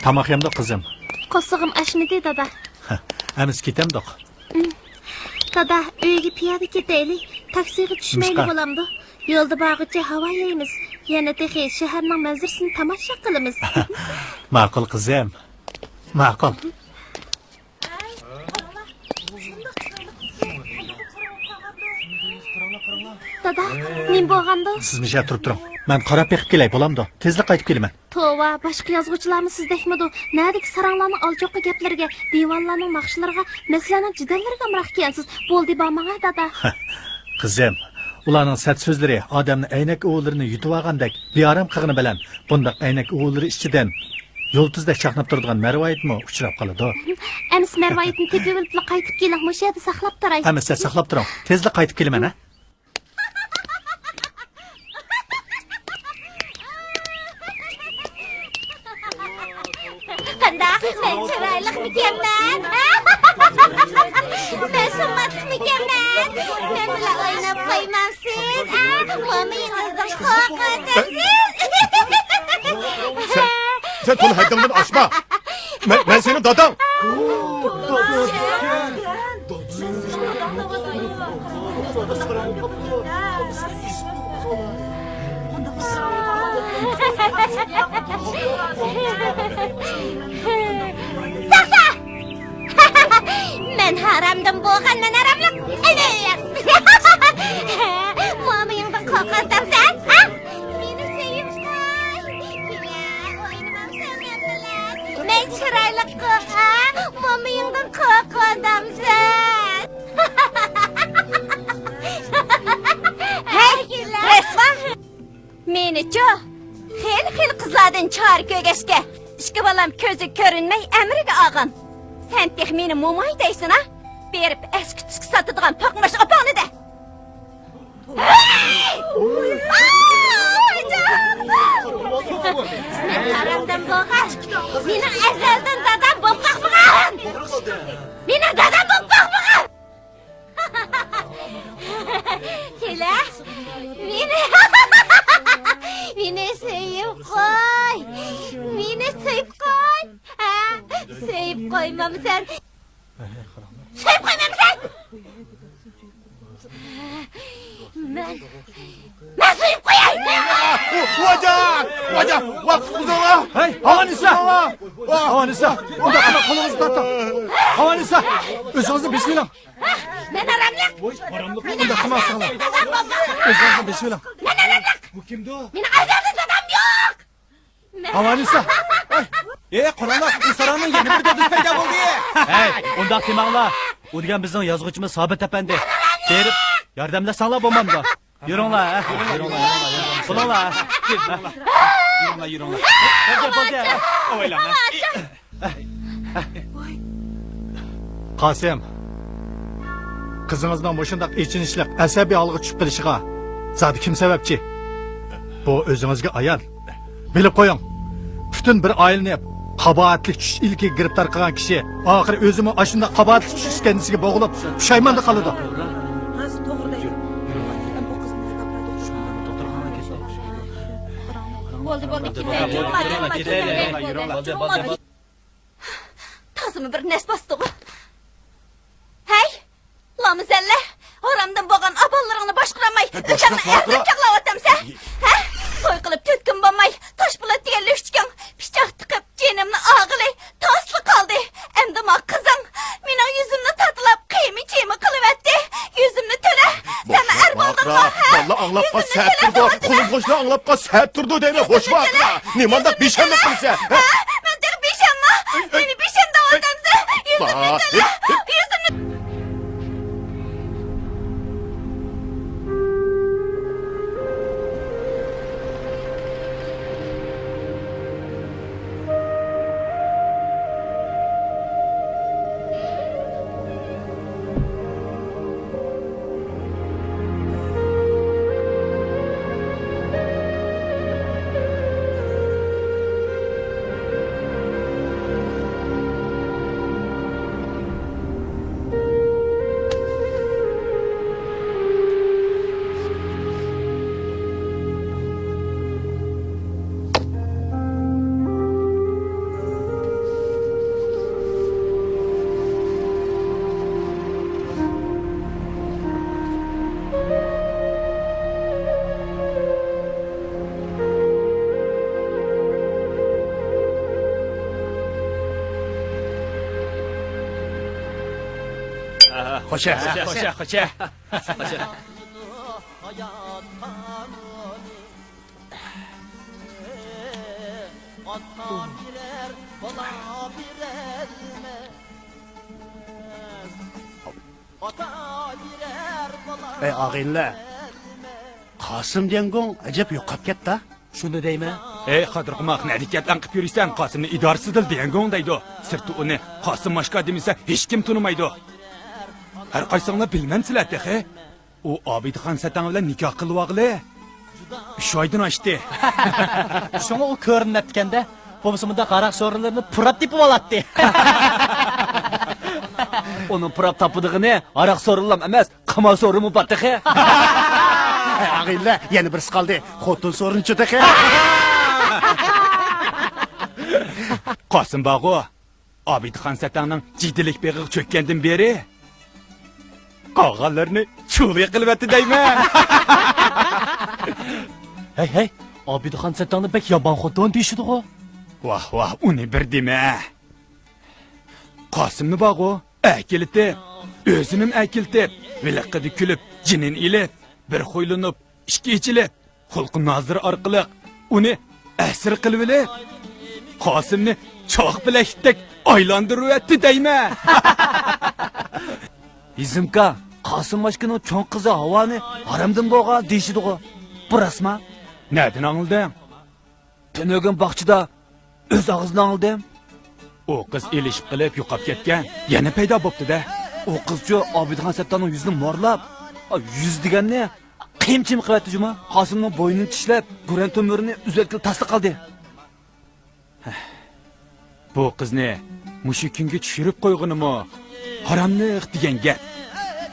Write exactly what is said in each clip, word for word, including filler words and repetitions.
تاماق يەمدۇق، قىزىم؟ قورسىقىم ئاچمىدى، دادا. ئەمىسە كېتەمدۇق؟ دادا، ئۆيگە پىيادە كېتەيلى. تاكسىغا چۈشمەيلى نېمىشقا؟ بولامدۇ؟ يولدا بارغۇچە ھاۋا يەيمىز. يەنە تېخى شەھەرنىڭ مەنزىرىسىنى تاماشا قىلىمىز. ماقۇل، قىزىم. ماقۇل. دادا، نېمە بولغاندۇ؟ سىز مۇشۇ يەردە تۇرۇپ تۇرۇڭ. مەن قاراپ بېقىپ كېلەي، بولامدۇ؟ تېزلا قايتىپ كېلىمەن. توۋا، باشقا يازغۇچىلارمۇ سىزدەكمىدۇ؟ نەدىكى ساراڭلارنىڭ ئالچوققا گەپلىرىگە، دىۋانىلارنىڭ ناخشىلىرىغا، مەسىلەرنىڭ جېدەللىرىگە ئامراق ئىكەنسىز. بولدى، بارماڭا، دادا. قىزىم، ئۇلارنىڭ سەت سۆزلىرى ئادەمنىڭ ئەينەك ئۇۋىلىرىنى يۇتۇۋالغاندەك بىئارام قىلغىنى بىلەن، بۇنداق ئەينەك ئۇۋىلىرى ئىچىدىن يۇلتۇزدەك چاقناپ تۇرىدىغان مەرۋايىتمۇ ئۇچراپ قالىدۇ. ئەمىسە مەرۋايىتنى تېپىۋېلىپلا قايتىپ كېلىڭ، مۇشۇ يەردە ساقلاپ تۇراي. ئەمىسە ساقلاپ تۇرۇڭ، تېزلا قايتىپ كېلىمەن، ھە؟ قانداق؟ مەن چىرايلىقمىكەنمەن؟ مەن سۇمباتلىقمىكەنمەن؟ مەن بىلەن ئويناپ قويمامسىز؟ ئا، موما يېڭىڭىزدىن قورقۇۋاتامسىز؟ سەن، سەن تولا ھەددىڭدىن ئاشما! مەن، مەن سېنىڭ داداڭ! توختا! مەن ھارامدىن بولغان، مەن ھاراملىق. مومىيىڭدىن قورقۇۋاتامسەن، ھە؟ مېنى سۆيۈپ قوي. كېلە، ئوينىمامسەن مەن بىلەن؟ مەن چىرايلىققۇ، ھە؟ مومىيىڭدىن قورقۇۋاتامسەن؟ ھەي، رەسۋا! مېنىچۇ، خېلى-خېلى قىزلاردىن چارە كۆرگەچكە، ئىككى بالام كۆزى كۆرۈنمەي ئەمرىگە ئالغان. سەن تېخى مېنى موماي دەيسەن ھە؟ بېرىپ ئەسكى-تۈسكى ساتىدىغان پاقماش ئاپاڭنى دە. ھەي! ئاھ، ھاجام! مەن ھارامدىن بولغان، مېنىڭ ئەزەلدىن دادام بولۇپ باقمىغان! مېنىڭ دادام بولۇپ باقمىغان! كېلە، مېنى، مېنى سۆيۈپ قوي، مېنى سۆيۈپ قوي. ھە، سۆيۈپ قويمامسەن؟ سۆيۈپ قويمامسەن؟ مەن، مەن سۆيۈپ قوياي! ۋاجان! ۋاجان! ۋاي، قۇتقۇزۇڭلار! ھەي، ھاۋانىسا! ھاۋانىسا! ئۇنداق قىلماڭ، قولىڭىزنى تارتىڭ! ھاۋانىسا! ئۆزىڭىزنى بېسىۋېلىڭ! مەن ھاراملىق! مېنى ئۇنداق قىلماڭ، ئەزەلدىن دادام بولمىغان! ئۆزىڭىزنى بېسىۋېلىڭ! مەن ھاراملىق! مېنىڭ ئەزەلدىن دادام يوق! ھاۋانىسا! ئەي، قاراڭلار، ئۇ ساراڭنىڭ يەنە بىر دادىسى پەيدا بولدى! ھەي، ئۇنداق دېمەڭلار! ئۇ دېگەن بىزنىڭ يازغۇچىمىز سابىت ئەپەندى. بېرىپ ياردەملەشسەڭلار بولمامدۇ؟ يۈرۈڭلار، ھە؟ يۈرۈڭلار، يۈرۈڭلار، يۈرۈڭلار. بولۇڭلار، ھە؟ يۈرۈڭلار، يۈرۈڭلار. بولدى، بولدى، ھە؟ ئاۋايلاڭ، ھە؟ قاسىم، قىزىڭىزنىڭ مۇشۇنداق ئېچىنىشلىق، ئەسەبىي ھالغا چۈشۈپ قېلىشىغا زادى كىم سەۋەبچى؟ بۇ ئۆزىڭىزگە ئايان. بىلىپ قويۇڭ، پۈتۈن بىر ئائىلىنى قاباھەتلىك چۈش ئىلكىگە گىرىپتار قىلغان كىشى ئاخىرى ئۆزىمۇ ئاشۇنداق قاباھەتلىك چۈش ئىسكەندىسىگە بوغۇلۇپ، پۇشايماندا قالىدۇ. بولدى، بولدى، كېتەيلى. تازىمۇ بىر نەس باستىغۇ. ھەي، لامزەللە، ھارامدىن بولغان ئاپالىرىڭنى باشقۇرالماي، ھە، ئۆزۈڭنى باشقۇرماقلا. ئەرلەپ چاغلاۋاتامسەن؟ ھە؟ توي قىلىپ تۆت كۈن بولماي، تاشپولات دېگەن لۈشچىكىڭ پىچاق تىقىپ، جېنىمنى ئالغىلى تاسلا قالدى. ئەمدى ما قىزىڭ مېنىڭ يۈزۈمنى تاتىلاپ، قىيما-چىيما قىلىۋەتتى. يۈزۈمنى تۆلە. سەن ئەر بولدۇڭغۇ، ھە؟ بالىلار ئاڭلاپقا سەپ تۇرىدۇ، قولۇم قوشنا ئاڭلاپقا سەپ تۇرىدۇ دەيمەن، ھوشۇڭغا كەلدى. نېمانداق بىشەم قىلىسەن، ھە؟ ھە؟ مەن تېخى بىشەمما؟ مېنى بىشەم دەۋاتامسەن؟ يۈزۈمنى تۆلە. يۈزۈمنى. خوشە. خوشە، خوشە. ئەي ئاغىنىلەر، قاسىم دىيەنگوڭ ئەجەب يوقاپ كەتتى. شۇنى دەيمەن. ئەي قادىرقۇماق، نەدىكى گەپلەرنى قىلىپ يۈرىسەن؟ قاسىمنى ئىدارىسىدىل دىيەنگوڭ دەيدۇ. سىرتتا ئۇنى قاسىم ماشكا دېمىسە ھېچكىم تونۇمايدۇ. ھەر قايسىڭلار بىلمەمسىلەر تېخى؟ ئۇ ئابىدىخان سەتەڭ بىلەن نىكاھ قىلىۋالغىلى ئۈچ ئايدىن ئاشتى. شۇڭا ئۇ كۆرۈنمەپتىكەندە. بولمىسا مۇنداق ھاراق سورۇنلىرىنى پۇراپ تېپىۋالاتتى. ئۇنىڭ پۇراپ تاپىدىغىنى ھاراق سورۇنلام ئەمەس، قىمار سورۇنمۇ بار تېخى. ئاغىنىلەر، يەنە بىرسى قالدى. خوتۇن سورۇنچۇ تېخى. قاسىم بارغۇ، ئابىدخان سەتەڭنىڭ جىددىيلىك بېغىغا چۆككەندىن بېرى قالغانلىرىنى چۇلى قىلىۋەتتى دەيمەن. ھەي، ھەي، ئابىدخان سەتەڭنى بەك يامان خوتۇن دېيىشىدىغۇ. ۋاھ، ۋاھ، ئۇنى بىر دېمە. قاسىمنى بارغۇ، ئەكېلىتىپ، ئۆزىنىمۇ ئەكېلىتىپ، ھېلىقىدا كۈلۈپ، جېنىنى ئېلىپ، بىر خۇيلىنىپ، ئىچكى ئېچىلىپ، خۇلقۇم نازىرى ئارقىلىق ئۇنى ئەسىر قىلىۋېلىپ، قاسىمنى چاق بىلەكتەك ئايلاندۇرۇۋەتتى دەيمەن. ھېزىمكا، قاسىم ماشكىنىڭ چوڭ قىزى ھاۋانى ھارامدىن بولغان دېيىشىدىغۇ. بۇ راستما؟ نەدىن ئاڭلىدىڭ؟ تۈنۈگۈن باغچىدا ئۆز ئاغزىدىن ئاڭلىدىم. ئۇ قىز ئېلىشىپ قېلىپ يوقاپ كەتكەن، يەنە پەيدا بوپتۇ-دە. ئۇ قىزچۇ ئابىدخان سەتتاننىڭ يۈزىنى مورلاپ، ئا، يۈز دېگەننى قىيمچىم قىلىۋەتتى جۇما. قاسىمنىڭ بوينىنى چىشلەپ، گۈرەن تۆمۈرىنى ئۈزۈۋەتكىلى تاسلا قالدى. بۇ قىزنى مۇشۇ كۈنگە چۈشۈرۈپ قويغىنىمۇ ھاراملىق دېگەن گەپ.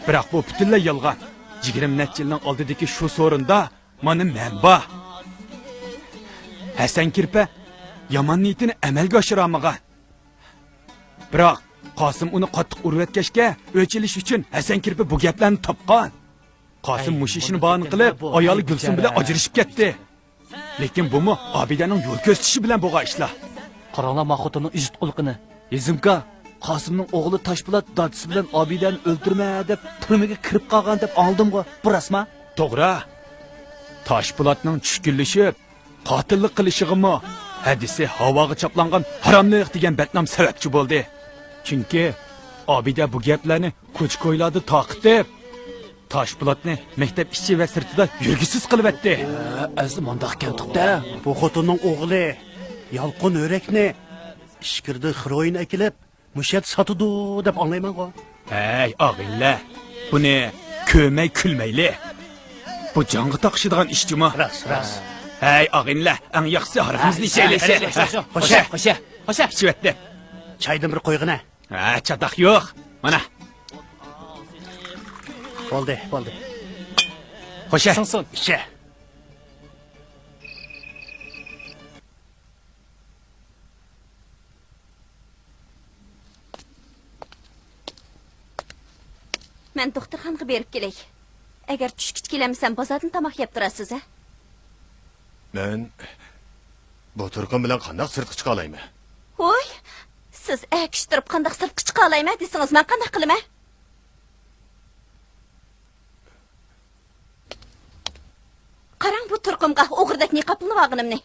بىراق بۇ پۈتۈنلەي يالغان. يىگىرمە نەچچە يىلنىڭ ئالدىدىكى شۇ سورۇندا مانا مەن بار. ھەسەن كىرپە يامان نىيىتىنى ئەمەلگە ئاشۇرالمىغان. بىراق قاسىم ئۇنى قاتتىق ئۇرۇۋەتكەچكە، ئۆچ ئېلىش ئۈچۈن ھەسەن كىرپە بۇ گەپلەرنى تاپقان. قاسىم مۇشۇ ئىشنى باھانە قىلىپ، ئايالى گۈلسۈم بىلەن ئاجرىشىپ كەتتى. لېكىن بۇمۇ ئابىدەنىڭ يول كۆرسىتىشى بىلەن بولغان ئىشلار. قاراڭلار ما خوتۇننىڭ ئىجىت قىلىقىنى. ھېزىمكا، قاسىمنىڭ ئوغلى تاشپولات دادىسى بىلەن ئابىدەنى ئۆلتۈرىمەن دەپ تۈرمىگە كىرىپ قالغان دەپ ئاڭلىدىمغۇ، بۇ راستما؟ توغرا. تاشپولاتنىڭ چۈشكۈنلىشىپ، قاتىللىق قىلىشىغىمۇ ھەدىسى ھاۋاغا چاپلانغان ھاراملىق دېگەن بەتنام سەۋەبچى بولدى. چۈنكى ئابىدە بۇ گەپلەرنى كوچا-كويلاردا تارقىتىپ، تاشپولاتنى مەكتەپ ئىچى ۋە سىرتىدا يۈرگۈسىز قىلىۋەتتى. ئە، ئەسلى مانداق كەلدۇق-دە. بۇ خوتۇننىڭ ئوغلى يالقۇن ھۆرەكنى ئىچكىرىدىن خروئىن ئەكېلىپ، مۇشۇ يەردە ساتىدۇ دەپ ئاڭلايمەنغۇ. ھەي، ئاغىنىلەر، بۇنى كۆرمەي كۈلمەيلى. بۇ جانغا تاقىشىدىغان ئىش جۇما. راست، راست. ھەي، ئاغىنىلەر، ئەڭ ياخشىسى ھاراقىمىزنى ئىچەيلى. خوشە، خوشە، خوشە. ئىچىۋەتتى. چايدىن بىر قويغىنە. ھە، چاتاق يوق. مانا. بولدى، بولدى. خوشە. سىڭسۇن. ئىچە. مەن دوختۇرخانىغا بېرىپ كېلەي. ئەگەر چۈشكىچە كېلەلمىسەم، بازاردىن تاماق يەپ تۇرارسىز، ھە؟ مەن بۇ تۇرقۇم بىلەن قانداق سىرتقا چىقالايمەن؟ ھوي، سىز ئەكىشتۈرۈپ قانداق سىرتقا چىقالايمەن دېسىڭىز، مەن قانداق قىلىمەن؟ قاراڭ بۇ تۇرقۇمغا ئوغرىدەك نىقابلىنىۋالغىنىمنى.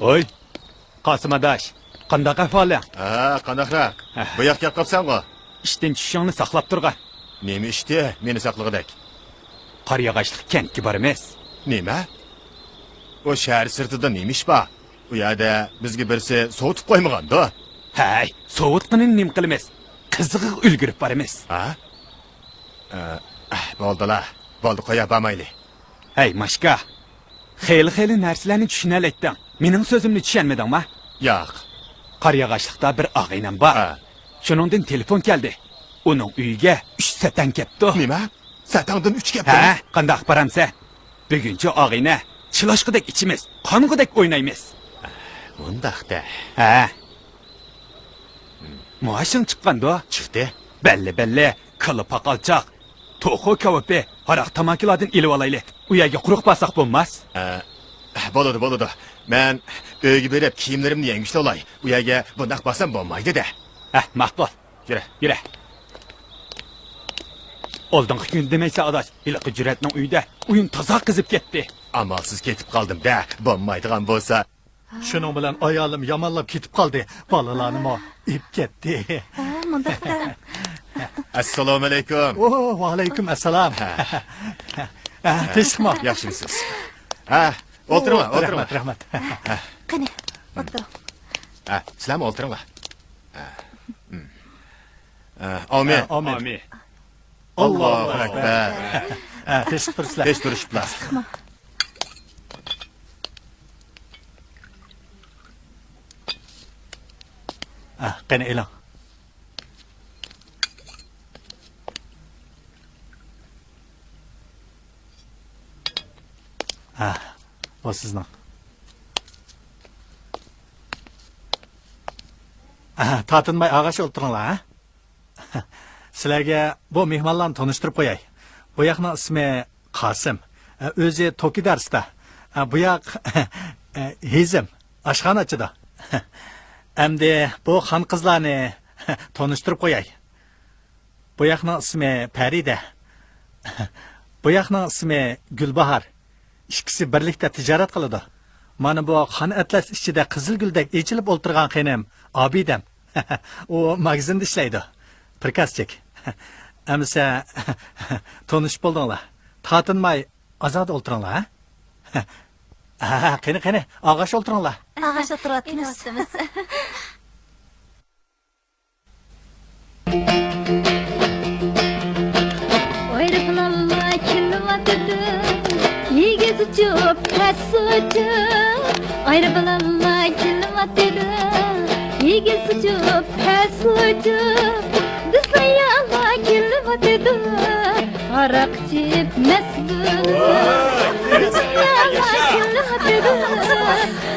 ھوي، قاسىم ئاداش، قانداق ئەھۋالىڭ؟ ھە، قانداقراق؟ ھە. بۇ ياققا كەپ قاپسەنغۇ؟ ئىشتىن چۈشۈشۈڭنى ساقلاپ تۇرغان. نېمە ئىشتى، مېنى ساقلىغۇدەك؟ قارىياغاچلىق كەنتكە بارىمىز. نېمە؟ ئۇ شەھەر سىرتىدا نېمە ئىش بار؟ ئۇ يەردە بىزگە بىرسى سوۋۇتۇپ قويمىغاندۇ؟ ھەي، سوۋۇتقىنىنى نېمە قىلىمىز؟ قىزىقىغا ئۈلگۈرۈپ بارىمىز. ھە؟ ئە، ئەھ، بولدىلا. بولدى، قويۇپ بارمايلى. ھەي، ماشكا. خېلى-خېلى نەرسىلەرنى چۈشىنەلەيتتىڭ. مېنىڭ سۆزۈمنى چۈشەنمىدىڭما؟ ياق. قارىياغاچلىقتا بىر ئاغىنەم بار. ھە. شۇنىڭدىن تېلېفون كەلدى. ئۇنىڭ ئۆيىگە ئۈچ سەتەڭ كەپتۇ. نېمە؟ سەتەڭدىن ئۈچ كەپتۇ؟ ھە، قانداق ئاپىرامسەن؟ بۈگۈنچە ئاغىنە چىلاشقىدەك ئىچىمىز، قانغۇدەك ئوينايمىز. مۇنداق-دە. ھە. مائاشىڭ چىققاندۇ؟ چىقتى. بەللى، بەللى، كالا پاقالچاق، توخۇ كاۋىپى، ھاراق تاماكىلاردىن ئېلىۋالايلى. ئۇ يەرگە قۇرۇق بارساق بولماس؟ ئە، بولىدۇ، بولىدۇ. مەن ئۆيگە بېرىپ كىيىملىرىمنى يەڭگۈچلەپ ئالاي. ئۇ يەرگە بۇنداق بارسام بولمايدۇ-دە. ھە، ماقۇل. يۈرە، يۈرە. ئالدىنقى كۈنى دېمەيسەن ئاداش، ھېلىقى جۈرئەتنىڭ ئۆيىدە ئويۇن تازا قىزىپ كەتتى. ئامالسىز كېتىپ قالدىم-دە، بولمايدىغان بولسا. شۇنىڭ بىلەن ئايالىم يامانلاپ كېتىپ قالدى، بالىلارنىمۇ ئېلىپ كەتتى. ھە، مۇنداق-دە. ئەسسالامۇئەلەيكۇم. ئو، ۋەئەلەيكۇم ئەسسالام. ھە. ھە، تىنچلىقمۇ؟ ياخشىمۇسىز؟ ھە، ئولتۇرۇڭلار، ئولتۇرۇڭلار. رەھمەت، رەھمەت. قېنى، ئولتۇرۇڭ. ھە، سىلەرمۇ ئولتۇرۇڭلار. ھە. ئامىن. ھە، ئامىن. ئاللاھۇ ئەكبەر. ھە، تىنچلىق تۇرۇپسىلەر. تىنچ تۇرۇشۇپلا. ھە، قېنى ئېلىڭ. ھە، بۇ سىزنىڭ. ھە، تارتىنماي ئاغاش ئولتۇرۇڭلار، ھە؟ سىلەرگە بۇ مېھمانلارنى تونۇشتۇرۇپ قوياي. بۇ ياقنىڭ ئىسمى قاسىم. ئۆزى توكى دەرستە. بۇ ياق ھېزىم، ئاشخانا ئاچىدۇ. ئەمدى بۇ خان-قىزلارنى تونۇشتۇرۇپ قوياي. بۇ ياقنىڭ ئىسمى پەرىدە. بۇ ياقنىڭ ئىسمى گۈلباھار. ئىككىسى بىرلىكتە تىجارەت قىلىدۇ. مانا بۇ خان ئەتلەس ئىچىدە قىزىل گۈلدەك ئېچىلىپ ئولتۇرغان خېنىم ئابىدەم. ئۇ ماگىزىندا ئىشلەيدۇ. پىركازچىك. ئەمىسە، تونۇشۇپ بولدۇڭلار. تارتىنماي ئازادە ئولتۇرۇڭلار، ھە؟ ھە، قېنى، قېنى، ئاغاش ئولتۇرۇڭلار. ئاغاش ئولتۇرۇۋاتىمىز. ئايروپىلانلار كېلىۋاتىدۇ، ئېگىز ئۇچۇپ، پەس ئۇچۇپ. ئايروپىلانلار كېلىۋاتىدۇ، ئېگىز ئۇچۇپ، پەس ئۇچۇپ. بىزنىڭ يارلار كېلىۋاتىدۇ، ھاراق ئىچىپ مەست بولۇپ. بىزنىڭ يارلار كېلىۋاتىدۇ،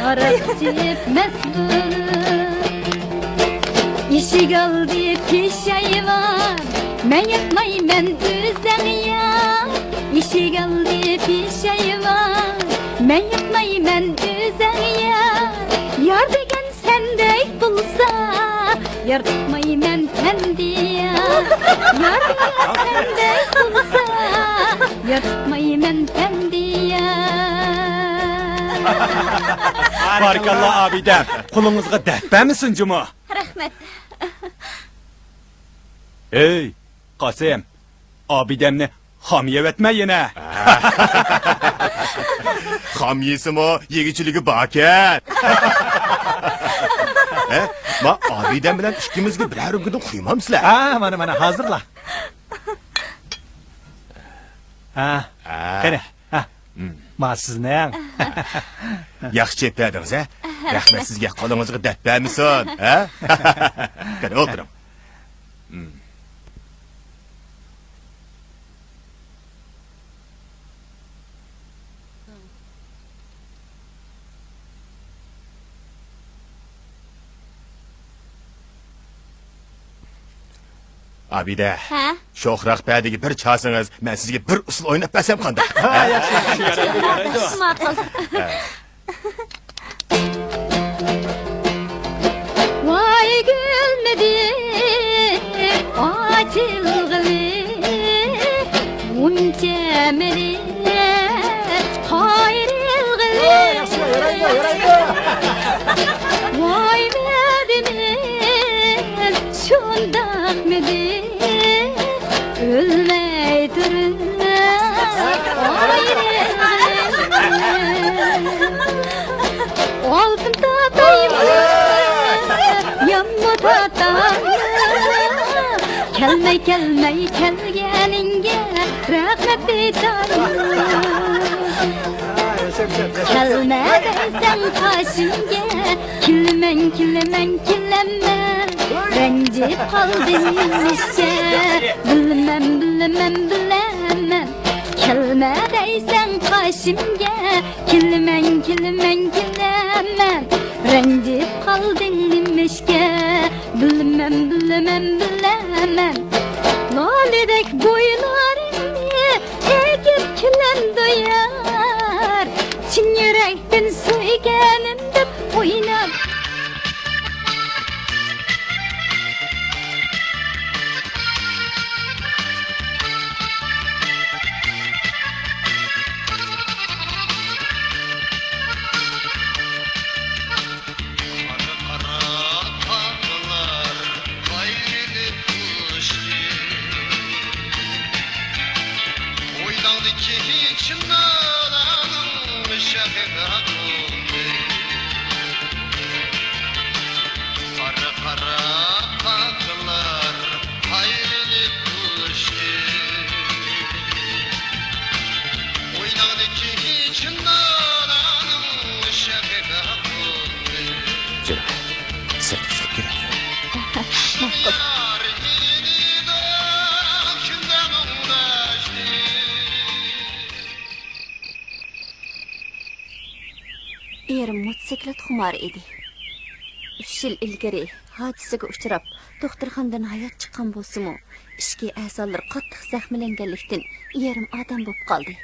ھاراق ئىچىپ مەست بولۇپ. ئىشىك ئالدى پېشايۋان، مەن ياقمايمەن ئۆزەڭ يار. ئىشىك ئالدى پېشايۋان، مەن ياقمايمەن ئۆزەڭ يار. يار دېگەن سەندەك بولسا، ياراتمايمەن پەندىيە. يار دېگەن سەندەك بولسا، ياراتمايمەن پەندىيە. بارىكاللا ئابىدەم، قولىڭىزغا دەرد بەرمىسۇن جۇمۇ. رەھمەت. ھەي، قاسىم، ئابىدەمنى خام يەۋەتمە يەنە. خام يېسىمۇ يېگۈچىلىكى باركەن. ھە؟ ما ئابىدەم بىلەن ئىككىمىزگە بىرەر رۆمكىدىن قۇيمامسىلەر؟ ھە، مانا، مانا، ھازىرلا. ھە، ھە. قېنى، ھە. ما سىزنىڭ. ياخشى چېپىۋەردىڭىز، ھە؟ رەھمەت سىزگە، قولىڭىزغا دەرد بەرمىسۇن، ھە؟ قېنى، ئولتۇرۇڭ. ئابىدە، ھە؟ شوخراق پەدىگە بىر چالسىڭىز، مەن سىزگە بىر ئۇسسۇل ئويناپ بەرسەم قانداق؟ ھە، ياخشى، ياخشى، ياخشى. ماقۇل. ھە. ۋاي گۈلمىدى ئاچىلغىلى، غۇنچە مېنى قايرىلغىلى. ۋاي مەدىمىز شۇنداقمىدى، ئۆلمەي تۇرۇپ ئايرىلغىلى. كەلمەي كەلگىنىڭگە رەھمەت ئېيتايلى. كەلمە دەيسەن قېشىمگە، كېلىمەن، كېلىمەن، كېلەممەن. رەنجىپ قالدىم نېمىشقا، بىلمەم، بىلمەم، بىلەممەن. كەلمە دەيسەن قېشىمگە، كېلىمەن، كېلىمەن، كېلەممەن. رەنجىپ قالدىڭ نېمىشقا، بىلمەم، بىلمەم، بىلەممەن. لالىدەك بويلىرىڭنى ئېگىپ كېلەمدۇ يار، چىن يۈرەكتىن سۆيگەنىم دەپ ئويناپ. قارا قارا تاغلار قايرىلىپ ئۇچتى. قوينۇڭدىكى چىنارنىڭ شېخىدا قوندى. قارا قارا تاغلار قايرىلىپ ئۇچتى. قوينۇڭدىكى چىنارنىڭ شېخىدا قوندى. جېنىم، سىرتقا چىقىپ كېلەيلى. ماقۇل. ئېرىم موتوسىكلىت خۇمارى ئىدى. ئۈچ يىل ئىلگىرى ھادىسىگە ئۇچراپ، دوختۇرخانىدىن ھايات چىققان بولسىمۇ، ئىچكى ئەزالىرى قاتتىق زەخىملەنگەنلىكتىن، يېرىم ئادەم بولۇپ قالدى.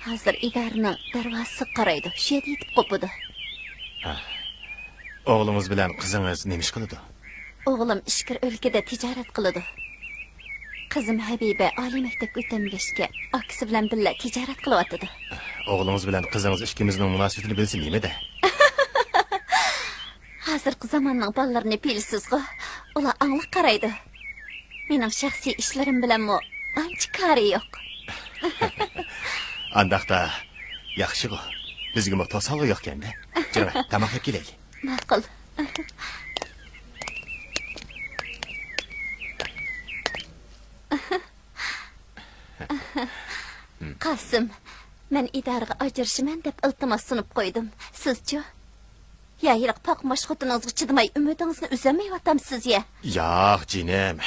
ھازىر ئىدارىنىڭ دەرۋازىسىغا قارايدۇ، شۇ يەردە يېتىپ قوپىدۇ. ھە. ئوغلىڭىز بىلەن قىزىڭىز نېمە ئىش قىلىدۇ؟ ئوغلۇم ئىچكىرى ئۆلكىدە تىجارەت قىلىدۇ. قىزىم ھەبىبە ئالىي مەكتەپكە ئۆتەلمىگەچكە، ئاكىسى بىلەن بىللە تىجارەت قىلىۋاتىدۇ. ئوغلىڭىز بىلەن قىزىڭىز ئىككىمىزنىڭ مۇناسىۋىتىنى بىلسە نېمىدە؟ ھازىرقى زاماننىڭ بالىلىرىنى بىلىسىزغۇ، ئۇلار ئاڭلىق قارايدۇ. مېنىڭ شەخسىي ئىشلىرىم بىلەنمۇ ئانچە كارى يوق. ئانداقتا ياخشىغۇ. بىزگىمۇ توسالغۇ يوقكەندە. جېنىم، تاماق يەپ كېلەيلى. ماقۇل. قاسىم، مەن ئىدارىگە ئاجرىشىمەن دەپ ئىلتىماس سۇنۇپ قويدۇم. سىزچۇ؟ يا ھېلىقى پاقماش خوتۇنىڭىزغا چىدىماي ئۈمىدىڭىزنى ئۈزەلمەيۋاتامسىز يا؟ ياق، جېنىم.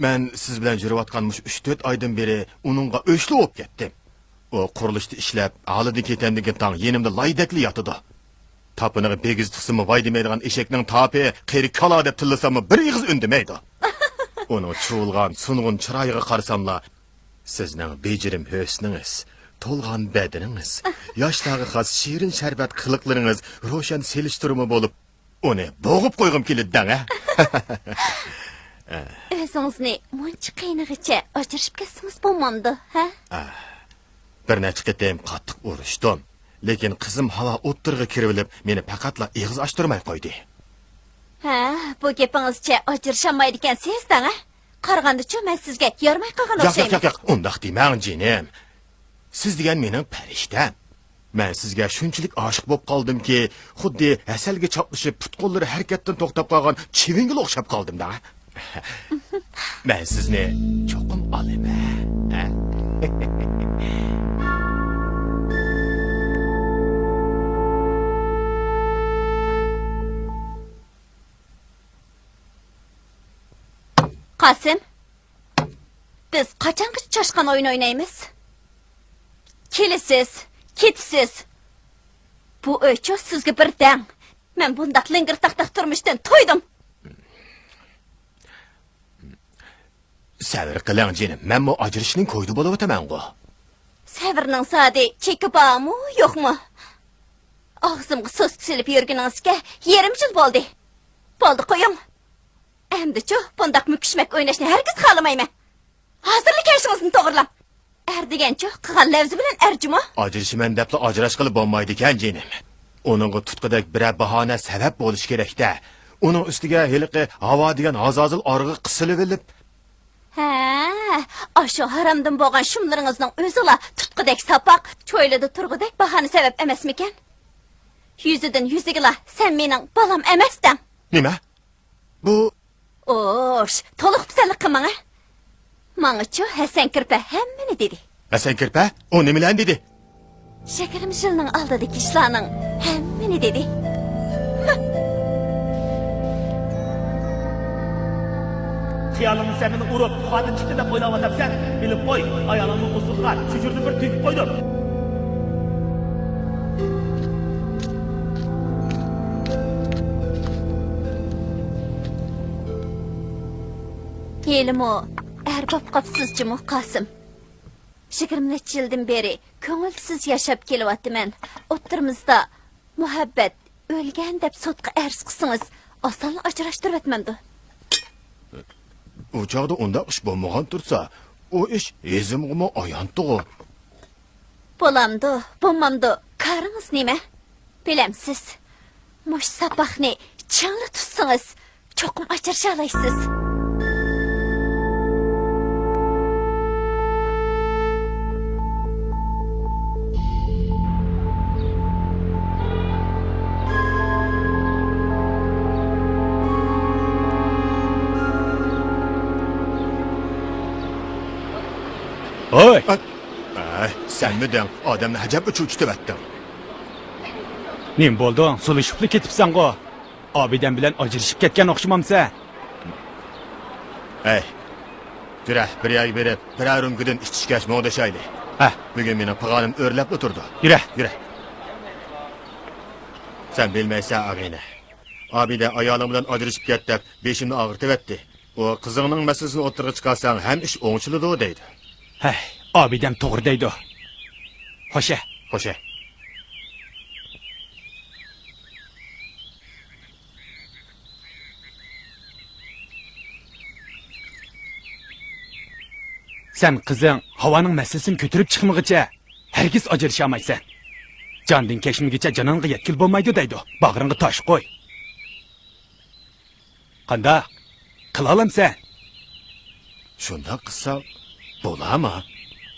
مەن سىز بىلەن يۈرۈۋاتقان مۇشۇ ئۈچ-تۆت ئايدىن بېرى ئۇنىڭغا ئۆچلۈك بولۇپ كەتتىم. ئۇ قۇرۇلۇشتا ئىشلەپ، ھالىدىن كېتەمدىكىن تاڭ يېنىمدا لايدەكلا ياتىدۇ. تاپىنىغا بىگىز تىقسىمۇ ۋاي دېمەيدىغان ئېشەكنىڭ تاپى قېرى كالا دەپ تىللىساممۇ بىر ئېغىز ئۈندىمەيدۇ. ئۇنىڭ چۇۋۇلغان، سۇنغۇن چىرايىغا قارىساملا، سىزنىڭ بېجىرىم ھۆسنىڭىز، تولغان بەدىنىڭىز، ياشلارغا خاس شېرىن شەربەت قىلىقلىرىڭىز روشەن سېلىشتۇرما بولۇپ، ئۇنى بوغۇپ قويغۇم كېلىدۇ دەڭ، ھە؟ ئۆزىڭىزنى مۇنچە قىينىغىچە ئاجرىشىپ كەتسىڭىز بولمامدۇ، ھە؟ ئاھ، بىر نەچچە قېتىم قاتتىق ئۇرۇشتۇم. لېكىن قىزىم ھاۋا ئوتتۇرىغا كىرىۋېلىپ، مېنى پەقەتلا ئېغىز ئاچتۇرماي قويدى. ھە، بۇ گېپىڭىزچە ئاجرىشالمايدىكەنسىز دەڭ، ھە؟ قارىغاندىچۇ مەن سىزگە يارىماي قالغان ياق، ياق، ئوخشايمەن. ياق، ياق، ئۇنداق دېمەڭ، جېنىم. سىز دېگەن مېنىڭ پەرىشتەم. مەن سىزگە شۇنچىلىك ئاشىق بولۇپ قالدىمكى، خۇددى ھەسەلگە چاپلىشىپ، پۇت-قوللىرى ھەرىكەتتىن توختاپ قالغان چىۋىنگىلا ئوخشاپ قالدىم دە. مەن سىزنى چوقۇم ئالىمەن، ھە؟ قاسىم، بىز قاچانغىچە چاشقان ئويۇن ئوينايمىز؟ كېلىسىز، كېتىسىز. بۇ ئۆيچۇ سىزگە بىر دەڭ. مەن بۇنداق لىڭگىر-تاقتاق تۇرمۇشتىن تويدۇم. سەۋر قىلىڭ، جېنىم، مەنمۇ ئاجرىشىشنىڭ كويىدا بولۇۋاتىمەنغۇ. سەۋرنىڭ زادى چېكى بارمۇ، يوقمۇ؟ ئاغزىمغا سوسكا سېلىپ يۈرگىنىڭىزگە يېرىم يىل بولدى. بولدى، قويۇڭ. ئەمدىچۇ بۇنداق مۈكۈشمەك ئويناشنى ھەرگىز خالىمايمەن. ھازىرلا كەيشىڭىزنى توغرىلاڭ. ئەر دېگەنچۇ قىلغان لەۋزى بىلەن ئەر جۇمۇ. ئاجرىشىمەن دەپلا ئاجراشقىلى بولمايدىكەن، جېنىم. ئۇنىڭغا تۇتقۇدەك بىرەر باھانە، سەۋەب بولۇشى كېرەك-دە. ئۇنىڭ ئۈستىگە ھېلىقى ھاۋا دېگەن ھازازىل ئارىغا قىسىلىۋېلىپ. ھە، ئاشۇ ھارامدىن بولغان شۇملىرىڭىزنىڭ ئۆزىلا تۇتقۇدەك ساپاق، چويلىدا تۇرغۇدەك باھانە، سەۋەب ئەمەسمىكەن؟ يۈزىدىن يۈزىگىلا سەن مېنىڭ بالام ئەمەس دەڭ. نېمە؟ بۇ ئوش، تولۇق پىسەنلىك قىلماڭ، ھە؟ ماڭىچۇ ھەسەن كىرپە ھەممىنى دېدى. ھەسەن كىرپە؟ ئۇ نېمىلەرنى دېدى؟ يىگىرمە يىلنىڭ ئالدىدىكى ئىشلارنىڭ ھەممىنى دېدى. خىيالىڭدا سەن مېنى ئۇرۇپ، تۇخادىن چىقتى دەپ ئويلاۋاتامسەن؟ بىلىپ قوي، ئايالىڭنى ئۇسسۇلغا چۈجۈردە بىر تۈگۈپ قويدۇم. ھېلىمۇ ئەر بوپ قاپسىز جۇمۇ، قاسىم. يىگىرمە نەچچە يىلدىن بېرى كۆڭۈلسىز ياشاپ كېلىۋاتىمەن. ئوتتۇرىمىزدا مۇھەببەت ئۆلگەن دەپ سوتقا ئەرز قىلسىڭىز، ئاسانلا ئاجراشتۇرۇۋەتمەمدۇ؟ ئۇ چاغدا ئۇنداق ئىش بولمىغان تۇرسا، ئۇ ئىش ھېزىمغىمۇ ئايانتىغۇ. بولامدۇ، بولمامدۇ، كارىڭىز نېمە؟ بىلەمسىز، مۇشۇ ساپاقنى چىڭلا تۇتسىڭىز، چوقۇم ئاجرىشالايسىز. ھوي! ئەي، سەنمىدىڭ؟ ئادەمنى ئەجەب ئۇچۇۋېتىۋەتتىڭ. نېمە بولدۇڭ؟ سولىشىپلا كېتىپسەنغۇ؟ ئابىدەم بىلەن ئاجرىشىپ كەتكەن ئوخشىمامسەن؟ ھەي، يۈرە، بىر يەرگە بېرىپ، بىرەر رۇمكىدىن ئىچىشكەچ مۇڭدىشايلى. ھە. بۈگۈن مېنىڭ پىغانىم ئۆرلەپلا تۇرىدۇ. يۈرە. يۈرە. سەن بىلمەيسەن، ئاغىنە. ئابىدە ئايالىڭ بىلەن ئاجرىشىپ كەت دەپ بېشىمنى ئاغرىتىۋەتتى. ئۇ قىزىڭنىڭ مەسىلىسىنى ئوتتۇرىغا چىقارساڭ، ھەم ئىش ئوڭشىلىدۇ دەيدۇ. ھەي، ئابىدەم توغرا دەيدۇ. خوشە. خوشە. سەن قىزىڭ ھاۋانىڭ مەسىلىسىنى كۆتۈرۈپ چىقمىغىچە، ھەرگىز ئاجرىشالمايسەن. جاندىن كەچمىگۈچە جانانغا يەتكىلى بولمايدۇ دەيدۇ. باغرىڭغا تاش قوي. قانداق؟ قىلالامسەن؟ شۇنداق قىلساڭ بولامۇ؟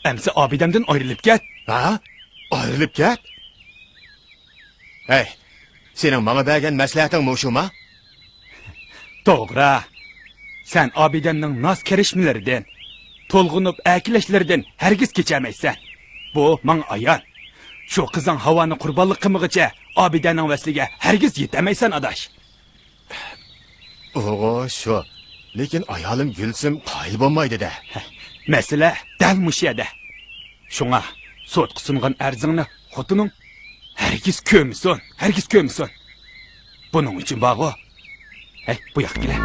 ئەمسە ئابىدەمدىن ئايرىلىپ كەت. ھە؟ ئايرىلىپ كەت؟ ھەي، سېنىڭ ماڭا بەرگەن مەسلىھەتىڭ مۇشۇما؟ توغرا. سەن ئابىدەمنىڭ ناز كىرىشمىلىرىدىن، تولغىنىپ ئەركىلەشلىرىدىن ھەرگىز كېچەلمەيسەن. بۇ ماڭا ئايان. شۇ قىزىڭ ھاۋانى قۇربانلىق قىلمىغىچە ئابىدەنىڭ ۋەسلىگە ھەرگىز يېتەلمەيسەن، ئاداش. ئۇغۇ شۇ. لېكىن ئايالىم گۈلسۈم قايىل بولمايدۇ-دە. مەسىلە دەل مۇشۇ يەردە. شۇڭا سوتقا سۇنغان ئەرزىڭنى خوتۇنۇڭ ھەرگىز كۆرمىسۇن، ھەرگىز كۆرمىسۇن. بۇنىڭ ئۈچۈن بارغۇ. ھەي، بۇ ياققا كېلە.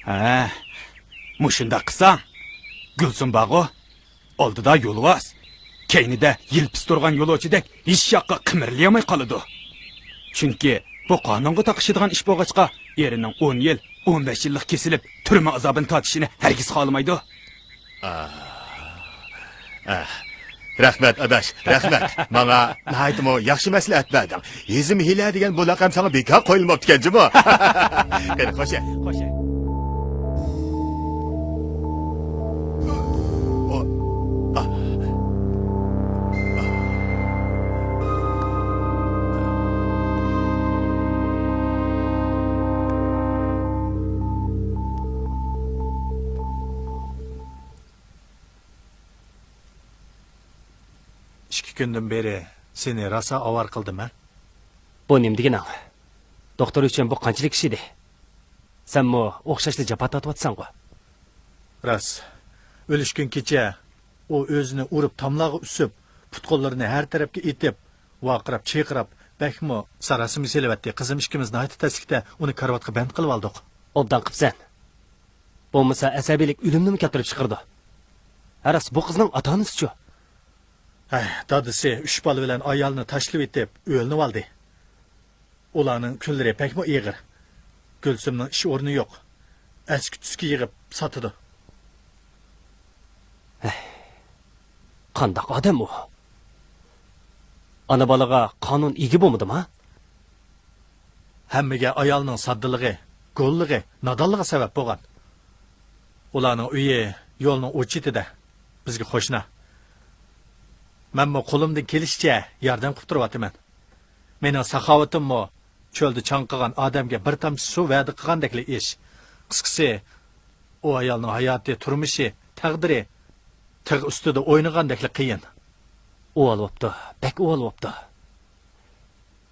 ھە، مۇشۇنداق قىلساڭ، گۈلسۈم بارغۇ. ئالدىدا يولۋاس، كەينىدە يىلپىز تۇرغان يولۇچىدەك ھېچ ياققا قىمىرلىيالماي قالىدۇ. چۈنكى بۇ قانۇنغا تاقىشىدىغان ئىش بولغاچقا، ئېرىنىڭ ئون يىل، ئون بەش يىللىق كېسىلىپ، تۈرمە ئازابىنى تارتىشىنى ھەرگىز خالىمايدۇ. ئاھ، ئاھ. رەھمەت، ئاداش، رەھمەت. ماڭا ناھايىتىمۇ ياخشى مەسلىھەت بەردىڭ. ھېزىم ھىيلە دېگەن بۇ لەقەم ساڭا بىكار قويۇلماپتىكەن جۇمۇ. قېنى، خوشە. خوشە. ئىككى كۈندىن بېرى سېنى راسا ئاۋارە قىلدىم ھە؟ بۇ نېمە دېگىنىڭ؟ دوختۇر ئۈچۈن بۇ قانچىلىك ئىش ئىدى؟ سەنمۇ ئوخشاشلا جاپا تارتىۋاتىسەنغۇ؟ راست. ئۆلۈشكۈن كېچە ئۇ ئۆزىنى ئۇرۇپ تاملارغا ئۈسۈپ، پۇت-قوللىرىنى ھەر تەرەپكە ئېتىپ، ۋارقىراپ-چىرقىراپ، بەكمۇ ساراسىمىگە سېلىۋەتتى. قىزىم ئىككىمىز ناھايىتى تەسلىكتە ئۇنى كارىۋاتقا بەند قىلىۋالدۇق. ئوبدان قىپسەن. بولمىسا ئەسەبىيلىك ئۆلۈمنىمۇ كەلتۈرۈپ چىقىرىدۇ. ھە، راست، بۇ قىزنىڭ ئاتا-ئانىسىچۇ؟ ھەي، دادىسى ئۈچ بالا بىلەن ئايالىنى تاشلىۋېتىپ ئۆيلىنىۋالدى. ئۇلارنىڭ كۈنلىرى بەكمۇ ئېغىر. گۈلسۈمنىڭ ئىش ئورنى يوق. ئەسكى-تۈسكى يىغىپ ساتىدۇ. ھەي، قانداق ئادەم ئۇ؟ ئانا-بالىغا قانۇن ئىگە بولمىدىما؟ ھەممىگە ئايالنىڭ ساددىلىقى، گوللۇقى، نادانلىقى سەۋەب بولغان. ئۇلارنىڭ ئۆيى يولنىڭ ئۇ چېتىدە، بىزگە قوشنا. مەنمۇ قولۇمدىن كېلىشىچە ياردەم قىلىپ تۇرۇۋاتىمەن. مېنىڭ ساخاۋىتىممۇ چۆلدە چاڭقىغان ئادەمگە بىر تامچە سۇ ۋەدە قىلغاندەكلا ئىش. قىسقىسى، ئۇ ئايالنىڭ ھاياتى، تۇرمۇشى، تەقدىرى تىغ ئۈستىدە ئوينىغاندەكلا قىيىن. ئۇۋال بوپتۇ، بەك ئۇۋال بوپتۇ.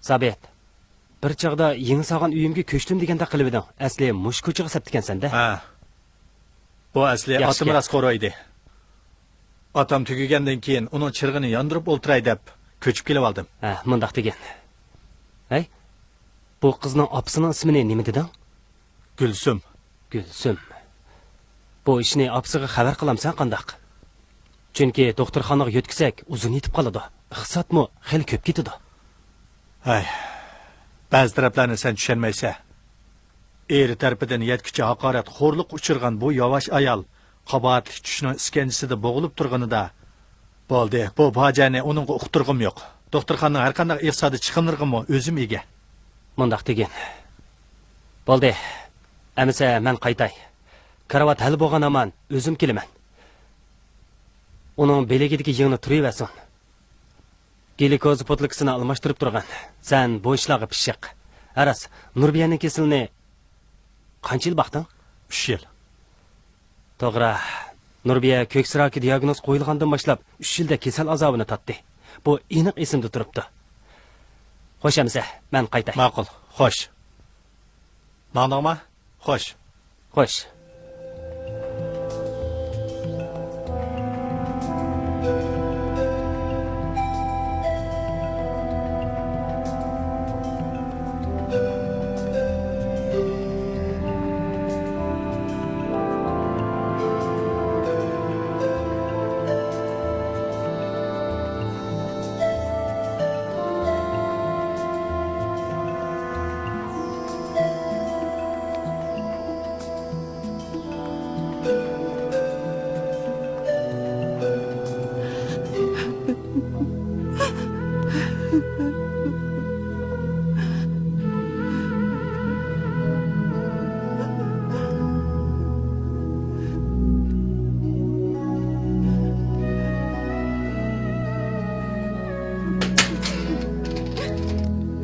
سابىت، بىر چاغدا يېڭى سالغان ئۆيۈمگە كۆچتۈم دېگەندەك قىلىۋىدىڭ. ئەسلى مۇشۇ كوچىغا سەپتىكەنسەن-دە. ھە. بۇ ئەسلى ياخشى ئاتىمىز گەپ. راست قورۇيدى. ئاتام تۈگىگەندىن كېيىن ئۇنىڭ چىرىغىنى ياندۇرۇپ ئولتۇراي دەپ كۆچۈپ كېلىۋالدىم. ھە، مۇنداق دېگىن. ھەي، بۇ قىزنىڭ ئاپىسىنىڭ ئىسمىنى نېمە دېدىڭ؟ گۈلسۈم. گۈلسۈم. بۇ ئىشنى ئاپىسىغا خەۋەر قىلامسەن قانداق؟ چۈنكى دوختۇرخانىغا يۆتكىسەك ئۇزۇن يېتىپ قالىدۇ. ئىقتىسادمۇ خېلى كۆپ كېتىدۇ. ھەي، بەزى تەرەپلەرنى سەن چۈشەنمەيسەن. ئېرى تەرىپىدىن يەتكۈچە ھاقارەت، خورلۇققا ئۇچرىغان بۇ ياۋاش ئايال قاباھەتلىك چۈشنىڭ ئىسكەنجىسىدە بوغۇلۇپ تۇرغىنىدا، بولدى، بۇ پاجىئەنى ئۇنىڭغا ئۇقتۇرغۇم يوق. دوختۇرخانىنىڭ ھەرقانداق ئىقتىسادىي چىقىملىرىغىمۇ ئۆزۈم ئىگە. مۇنداق دېگىن. بولدى. ئەمىسە مەن قايتاي. كارىۋات ھەل بولغان ھامان ئۆزۈم كېلىمەن. ئۇنىڭ بىلىكىدىكى يىڭنە تۇرۇۋەرسۇن. گليۇكوز پوتۇلكىسىنى ئالماشتۇرۇپ تۇرغىن. سەن بۇ ئىشلارغا پىششىق. ھە راست، نۇربىيەنىڭ كېسىلىنى قانچە يىل باقتىڭ؟ ئۈچ يىل. توغرا. نۇربىيە كۆكسى راكى دىياگنوز قويۇلغاندىن باشلاپ ئۈچ يىلدەك كېسەل ئازابىنى تارتتى. بۇ ئېنىق ئېسىمدە تۇرۇپتۇ. خوش ئەمىسە، مەن قايتاي. ماقۇل، خوش. ماڭدىڭما؟ خوش. خوش.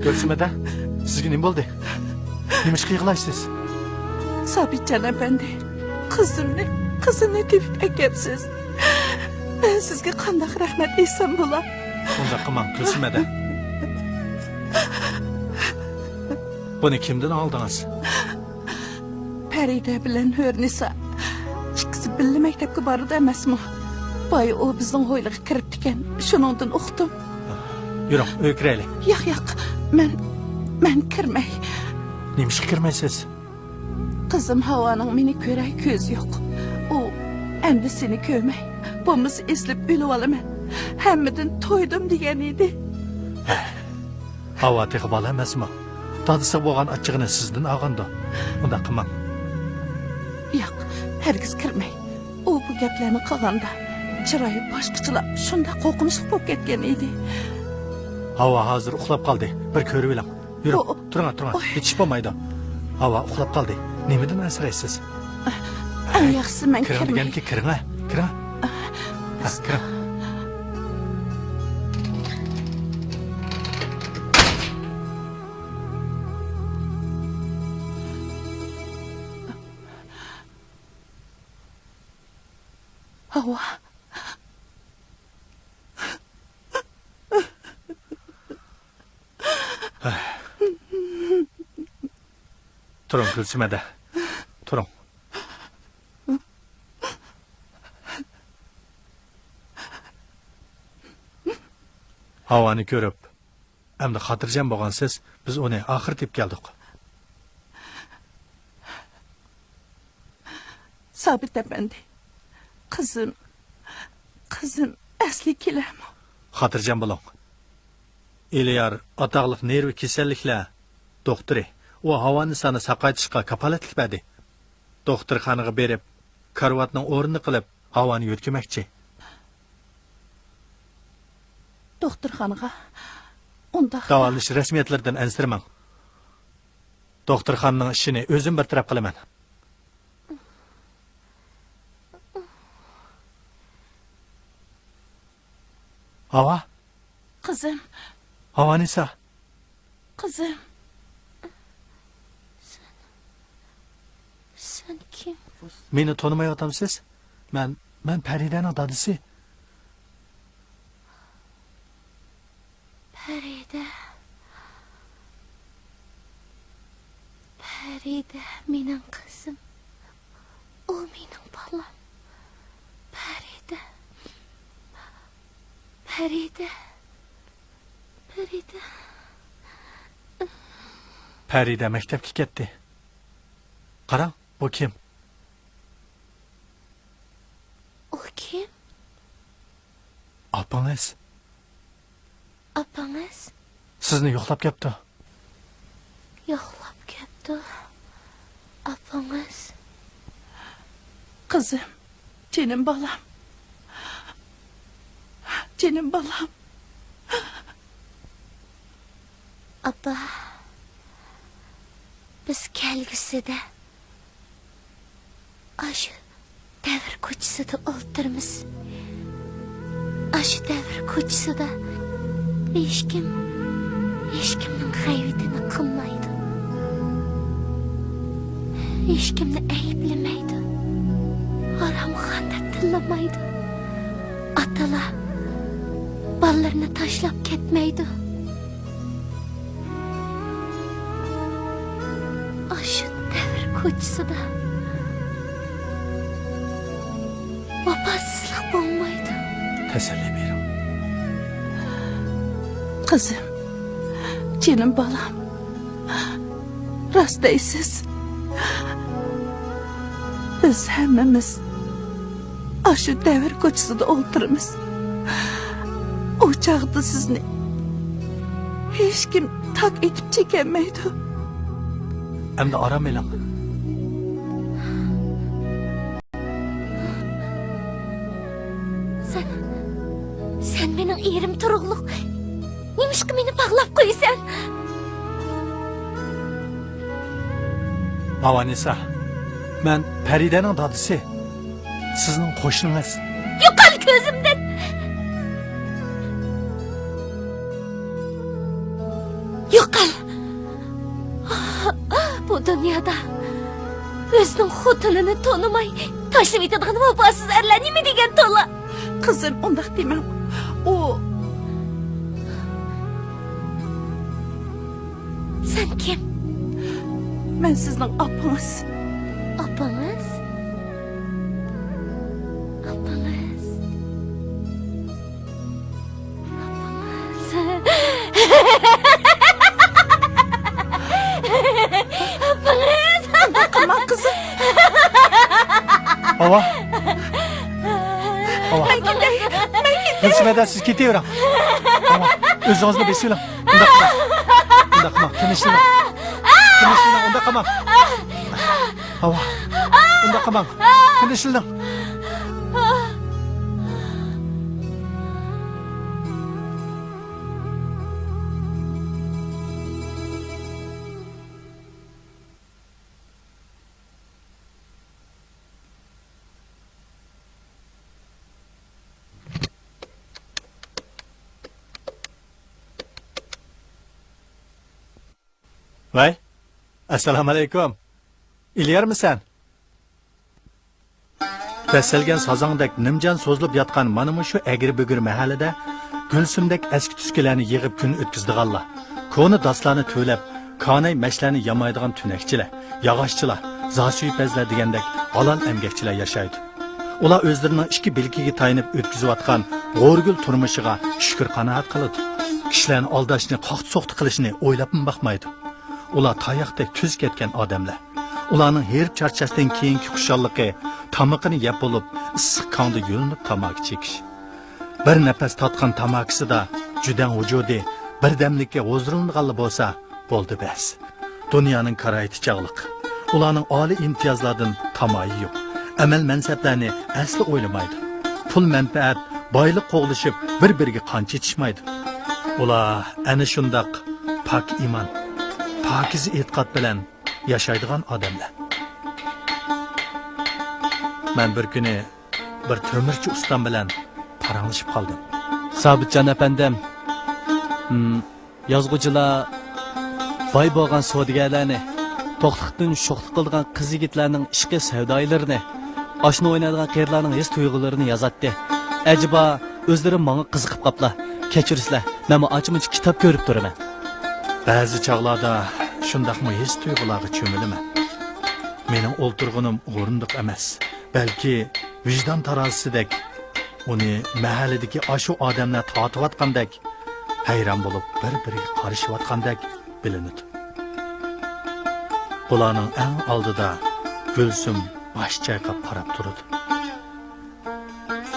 گۈلسۈم ھەدە، سىزگە نېمە بولدى؟ نېمىشقا يىغلايسىز؟ سابىتجان ئەپەندى، قىزىمنى، قىزىمنى تېپىپ ئەكەپسىز. مەن سىزگە قانداق رەھمەت ئېيتسام بولا؟ ئۇنداق قىلماڭ، گۈلسۈم ھەدە. بۇنى كىمدىن ئاڭلىدىڭىز؟ پەرىدە بىلەن ھۆرنىسا ئىككىسى بىللە مەكتەپكە بارىدۇ ئەمەسمۇ؟ بايا ئۇ بىزنىڭ ھويلىغا كىرىپتىكەن، شۇنىڭدىن ئۇقتۇم. يۈرۈڭ، ئۆيگە كىرەيلى. ياق، ياق، مەن، مەن كىرمەي. نېمىشقا كىرمەيسىز؟ قىزىم ھاۋانىڭ مېنى كۆرەي كۆزى يوق. ئۇ ئەمدى سېنى كۆرمەي، بولمىسا ئېسىلىپ ئۆلۈۋالىمەن. ھەممىدىن تويدۇم دېگەن ئىدى. ھاۋا تېخى بالا ئەمەسمۇ؟ دادىسىغا بولغان ئاچچىقىنى سىزدىن ئالغاندۇ؟ ئۇنداق قىلماڭ. ياق، ھەرگىز كىرمەي. ئۇ بۇ گەپلەرنى قىلغاندا، چىرايى باشقىچىلا، شۇنداق قورقۇنچلۇق بولۇپ كەتكەن ئىدى. ھاۋا ھازىر ئۇخلاپ قالدى. بىر كۆرۈۋېلىڭ. يۈرۈڭ، ئۇ، تۇرۇڭ، تۇرۇڭ. ئوي. يېتىشىپ بولمايدۇ. ھاۋا ئۇخلاپ قالدى. نېمىدىن ئەنسىرەيسىز؟ ئەڭ ياخشىسى مەن كىرمەي. كىرىڭ دېگەنكى، كىرىڭە، كىرىڭ. ھە، كىرىڭ. ھاۋا. تۇرۇڭ، گۈلسۈم ھەدە. تۇرۇڭ. ھاۋانى كۆرۈپ، ئەمدى خاتىرجەم بولغانسىز، بىز ئۇنى ئاخىرى تېپىپ كەلدۇق. سابىت ئەپەندى، قىزىم، قىزىم ئەسلى كېلەرمۇ؟ خاتىرجەم بولۇڭ. ئېلىيار ئاتاقلىق نېرۋا كېسەللىكلەر دوختۇرى، ئۇ ھاۋانىسانى ساقايتىشقا كاپالەتلىك بەردى. دوختۇرخانىغا بېرىپ، كارىۋاتنىڭ ئورنىنى قىلىپ، ھاۋانى يۆتكىمەكچى. دوختۇرخانىغا؟ ئۇنداق. داۋالىنىش رەسمىيەتلىرىدىن ئەنسىرىمەڭ. دوختۇرخانىنىڭ ئىشىنى ئۆزۈم بىر تەرەپ قىلىمەن. ھاۋا؟ قىزىم. ھاۋانىسا. قىزىم. سەن، سەن كىم؟ مېنى تونۇمايۋاتامسىز؟ مەن، مەن پەرىدەنىڭ دادىسى. پەرىدە. پەرىدە مېنىڭ قىزىم. ئۇ مېنىڭ بالام. پەرىدە. پەرىدە. پەرىدە. پەرىدە مەكتەپكە كەتتى. قاراڭ، بۇ كىم؟ ئۇ كىم؟ ئاپىڭىز. ئاپىڭىز؟ سىزنى يوقلاپ كەپتۇ. يوقلاپ كەپتۇ. ئاپىڭىز؟ قىزىم، جېنىم بالام. جېنىم بالام. ئاپا، بىز كەلگۈسىدە ئاشۇ دەۋر كوچىسىدا ئولتۇرىمىز. ئاشۇ دەۋر كوچىسىدا ھېچكىم، ھېچكىمنىڭ غەيۋىتىنى قىلمايدۇ. ھېچكىمنى ئەيىبلىمەيدۇ. ھارامخان دەپ تىللىمايدۇ. ئاتىلار بالىلىرىنى تاشلاپ كەتمەيدۇ. ئاشۇ دەۋر كوچىسىدا ۋاپاسىزلىق بولمايدۇ. تەسەللى بېرىڭ. قىزىم، جېنىم بالام، راست دەيسىز. بىز ھەممىمىز ئاشۇ دەۋر كوچىسىدا ئولتۇرىمىز. ئۇ چاغدا سىزنى ھېچكىم تاك ئېتىپ چېكەلمەيدۇ. ئەمدى ئارام ئېلىڭ. سەن، سەن مېنىڭ ئېرىم تۇرۇقلۇق. نېمىشقا مېنى باغلاپ قويىسەن؟ ھاۋانىسا، مەن پەرىدەنىڭ دادىسى. سىزنىڭ قوشنىڭىز. يوقال كۆزۈمدىن! يوقال! بۇ دۇنيادا ئۆزىنىڭ خوتۇنىنى تونۇماي تاشلىۋېتىدىغان ۋاپاسىز ئەرلەر نېمە دېگەن تولا! قىزىم، ئۇنداق دېمەڭ. ئۇ. سەن كىم؟ مەن سىزنىڭ ئاپىڭىز. ئاپىڭىز؟ ئاپىڭىز؟ ئاپىڭىز؟ ئاپىڭىز؟ قىلماڭ، قىزىم. ھاۋا. ھاۋا. مەن كېتەي. مەن كېتەي. گۈلسۈمەدە، سىز كېتىۋېرىڭ. ھاۋا. ئۆزىڭىزنى بېسىۋېلىڭ. ئۇنداق قىلماڭ. ئۇنداق قىلماڭ. تىنچلىنىڭ. تىنچلىنىڭ. ئۇنداق قىلماڭ. ھاۋا. ئۇنداق قىلماڭ. تىنچلىنىڭ. ۋەي، ئەسسالامۇئەلەيكۇم. ئېلىيارمىسەن؟ پەسسەلگەن سازاڭدەك نىمجان سوزۇلۇپ ياتقان مانا مۇشۇ ئەگرى-بۈگرى مەھەللىدە گۈلسۈمدەك ئەسكى-تۈسكىلەرنى يىغىپ كۈن ئۆتكۈزىدىغانلار، كونا داسلارنى تۆلەپ، كاناي-مەشلەرنى يامايدىغان تۈنەكچىلەر، ياغاچچىلار، زاسۈيپەزلەر دېگەندەك ھالال ئەمگەكچىلەر ياشايدۇ. ئۇلار ئۆزلىرىنىڭ ئىككى بىلىكىگە تايىنىپ ئۆتكۈزۈۋاتقان غورىگۈل تۇرمۇشىغا شۈكۈر-قانائەت قىلىدۇ. كىشىلەرنى ئالداشنى، قاقتى-سوقتى قىلىشنى ئويلاپمۇ باقمايدۇ. ئۇلار تاياقتەك تۈز كەتكەن ئادەملەر. ئۇلارنىڭ ھېرىپ چارچاشتىن كېيىنكى خۇشاللىقى تامىقىنى يەپ بولۇپ، ئىسسىق كاڭدا يۇيۇنۇپ تاماكا چېكىش. بىر نەپەس تارتقان تاماكىسىدا جۈدەڭ ۋۇجۇدى بىردەملىككە ھۇزۇرلىنىدىغانلا بولسا، بولدى بەس. دۇنيانىڭ كارايتى چاغلىق. ئۇلارنىڭ ئالىي ئىمتىيازلاردىن تامايى يوق. ئەمەل-مەنسەپلەرنى ئەسلا ئويلىمايدۇ. پۇل-مەنپەئەت، بايلىق قوغلىشىپ بىر-بىرىگە قان چېچىشمايدۇ. ئۇلار ئەنە شۇنداق پاك ئىمان، پاكىزە ئېتىقاد بىلەن ياشايدىغان ئادەملەر. مەن بىر كۈنى بىر تۆمۈرچى ئۇستام بىلەن پاراڭلىشىپ قالدىم. سابىتجان ئەپەندىم، ھىم، يازغۇچىلار باي بولغان سودىگەرلەرنى، توقلۇقتىن شوخلۇق قىلىدىغان قىز-يىگىتلەرنىڭ ئىشقى سەۋدايىلىرىنى، ئاشنا ئوينايدىغان قېرىلارنىڭ ھېس-تۇيغۇلىرىنى يازاتتى. ئەجەبا، ئۆزلىرى ماڭا قىزىقىپ قاپلا. كەچۈرسىلەر، مەنمۇ ئانچە-مۇنچە كىتاب كۆرۈپ تۇرىمەن. بەزى چاغلاردا شۇنداقمۇ ھېس-تۇيغۇلارغا چۆمۈلىمەن. مېنىڭ ئولتۇرغىنىم ئورۇندۇق ئەمەس، بەلكى ۋىجدان تارازىسىدەك، ئۇنى مەھەللىدىكى ئاشۇ ئادەملەر تارتىۋاتقاندەك، ھەيران بولۇپ بىر-بىرىگە قارىشىۋاتقاندەك بىلىنىدۇ. بۇلارنىڭ ئەڭ ئالدىدا گۈلسۈم باش چايقاپ قاراپ تۇرىدۇ.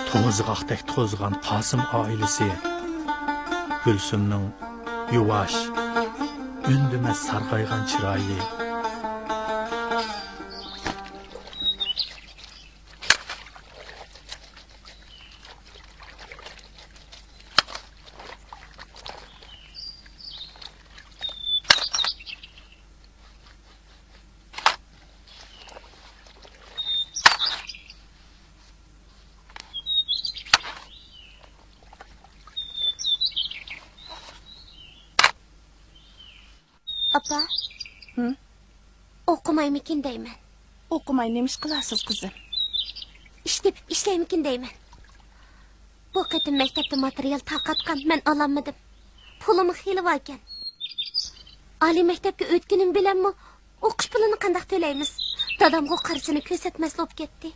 توزغاقتەك توزغان قاسىم ئائىلىسى، گۈلسۈمنىڭ يۇۋاش، ئۈندىمەس سارغايغان چىرايى. ئاپا. ھىم؟ ئوقۇمايمىكىن دەيمەن. ئوقۇماي نېمە ئىش قىلارسىز، قىزىم؟ ئىش تېپىپ ئىشلەيمىكىن دەيمەن. بۇ قېتىم مەكتەپتە ماتېرىيال تارقاتقان، مەن ئالالمىدىم. پۇلىمۇ خېلى باركەن. ئالىي مەكتەپكە ئۆتكىنىم بىلەنمۇ ئوقۇش پۇلىنى قانداق تۆلەيمىز؟ دادامغۇ قارىسىنى كۆرسەتمەسلا بولۇپ كەتتى.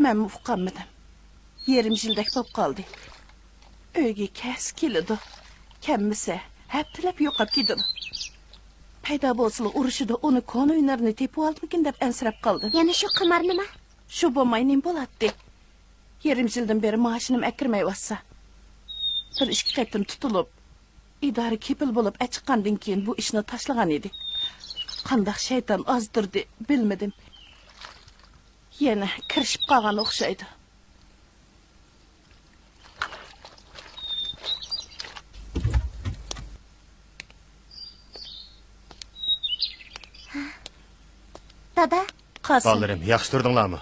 مەنمۇ ئۇقالمىدىم. يېرىم يىلدەك بولۇپ قالدى. ئۆيگە كەلسە كېلىدۇ. كەلمىسە، ھەپتىلەپ يوقاپ كېتىدۇ. پەيدا بولسىلا ئۇرۇشىدۇ، ئۇنى كونا ھۈنەرنى تېپىۋالدىمىكىن دەپ ئەنسىرەپ قالدىم. يەنە شۇ قىمار نېمە؟ شۇ بولماي نېمە بولاتتى؟ يېرىم يىلدىن بېرى مائاشىنىمۇ ئەكىرمەيۋاتسا. بىر ئىككى قېتىم تۇتۇلۇپ، ئىدارە كېپىل بولۇپ ئەچىققاندىن كېيىن بۇ ئىشنى تاشلىغان ئىدى. قانداق شەيتان ئازدۇردى، بىلمىدىم. يەنە كىرىشىپ قالغان ئوخشايدۇ. دادا. قاسىم. بالىلىرىم، ياخشى تۇردۇڭلارمۇ؟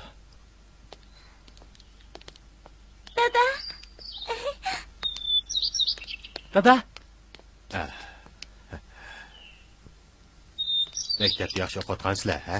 دادا. دادا. مەكتەپتە ياخشى ئوقۇۋاتقانسىلەر، ھە؟